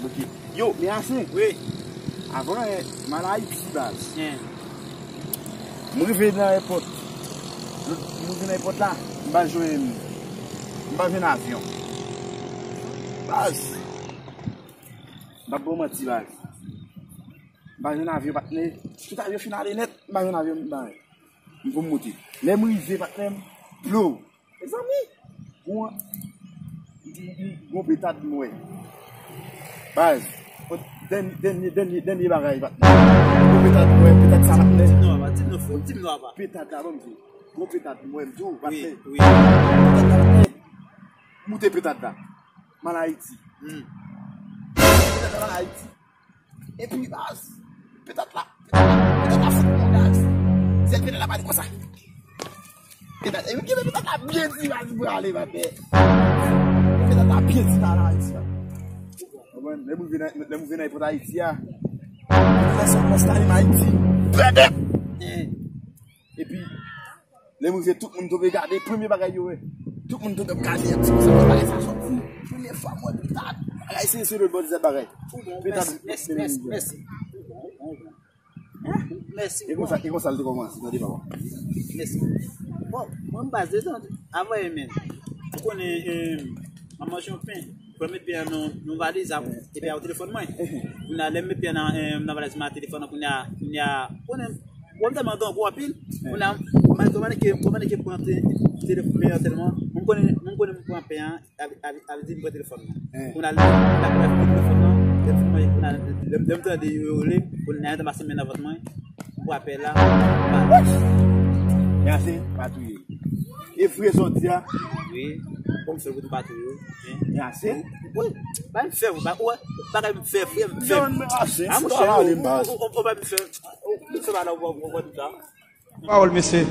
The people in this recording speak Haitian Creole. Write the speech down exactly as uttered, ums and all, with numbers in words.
Ok. Yo, men ase. Wi. Avan yè, m al Ayiti, baz. M rive nan èpòt. M rive nan èpòt la, m pa jwenn, m pa jwenn avyon. Baz. M p ap ba w manti, baz. M pa jwenn avyon, patnè. Tout avyon fin ale nèt, m pa jwenn avyon, m pa. M pou m moute. Lè m rive, patnè m, blow. Mezanmi, gon, gon petad m wè. Baz, dènye, dènye, dènye, dènye bagay, patnè. Gon petad m wè, petad sa, patnè. Di m non, apa, di m non, fò, di m non, apa. Petad la, ban m di. Gon petad m wè, m di w, patnè. Wi, wi. Petad la, patnè. Moute petad la. M al Ayiti. Hmm. Petad la, m al Ayiti. Epi, baz, petad la, petad la, petad la fout mwen gaz. Sèl petad la pale konsa. Petad, epi kenbe petad la byen di, baz, pou ale, patnè. Petad la byen di, la, la, Ayiti, la. Konprann? Lè m rive nan, lè m rive nan èpòt Ayiti a, fè sèl konsta li, Ayiti. Bèbè! Epi, lè m rive, tout moun tonbe gade, premye bagay yo wè. Tout moun tonbe ap gade, ap di, "Kote bagay sa soti?" Premye fwa m wè petad. Bagay se, se lòt bò di zèt bagay. Petad. Mèsi, mèsi, mèsi, mèsi. Mèsi. E konsa, e konsa l te kòmanse, tande papa. Mèsi. Bon, mwen m baze tan, avan e men. Ou konnen, eh, m ap manje yon pen. Pou l met pye nan yon valiz, epi a telefòn mwen. Kounye a, lè m met pye nan, eh, nan valiz mwen, telefòn nan, kounye a, kounye a, konnen, wè m tèlman grangou anpil. Kounye a, kòman, kòman ke, kòman ke pran te-, telefòn mwen tèlman, mwen konnen, mwen konnen m pran pen an, avè, avè, avè di m pran telefòn nan. Kounye a, lè, lè m pran telefòn nan, telefòn mwen, kounye a, lè, lè m tande yo rele, kounye a, yo te pase men nan vant mwen. Pou apèl la. Yase, pa touye. E vre sa w di a? Wi. Kòm se pou pa touye. Yase? Wi. Ba m fè, ba, ou, bagay m fè, frè m fè. Yon, men Yase, a, monchè, ou, ou, ou, ou, ou ba m fè. Ou, ou, se pa la, ou, ou, ou, ou, ou, Pawòl, mesye.